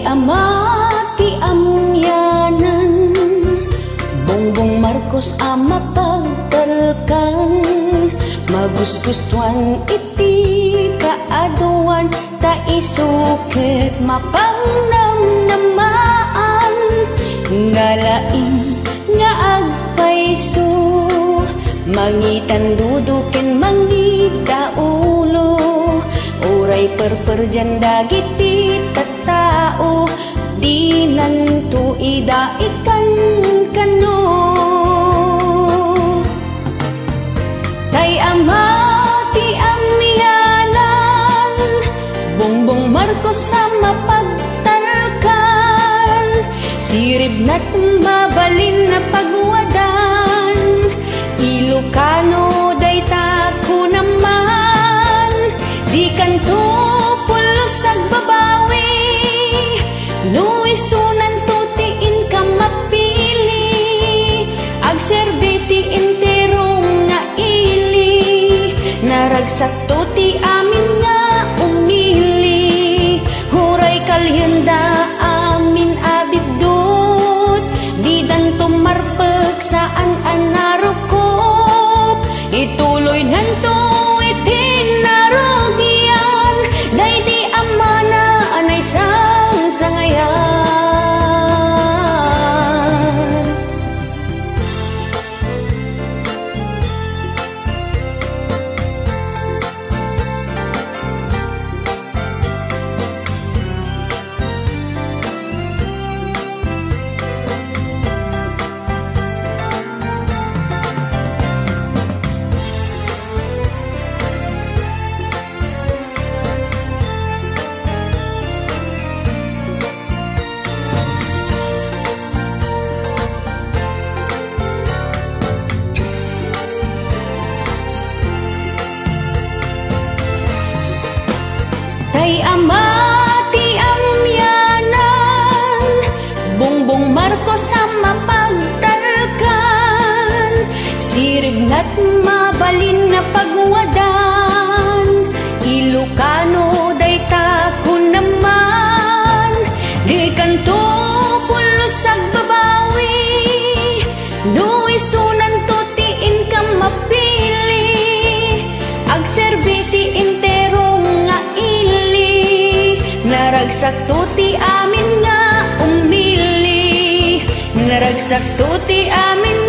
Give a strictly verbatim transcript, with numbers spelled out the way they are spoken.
Ama ti amianan, Bongbong Marcos a mapagtalkan, magusgustuan iti kaaduan, ta isu ket mapangnamnamaan, nga laing nga agpayso, mangitandudo ken mangidaulo, uray perperdian dagiti tattao, dinanto ida ikankano. Tay ama ti amianan, Bongbong Marcos a mapagtalkan, siribnat mabalin a pagwadan, Ilocano dayta kunaman, dikanto pulos agbabawi, no isunanto ti inka mapili, agserbi ti entero nga ili, naragsakto ti amin nga umili, uray kalienda amin a biddut, didanto marpek saan a narukop, ituloynanto iti narugian, daydi amana a naisangsangayan. Tay ama ti amianan, Bongbong Marcos a mapagtalkan, siribnat mabalin a pagwadan, Ilocano dayta kunaman, dikanto pulos agbabawi, no isunanto ti inka mapili, agserbi ti entero nga ili, naragsakto ti amin nga umili, naragsakto ti amin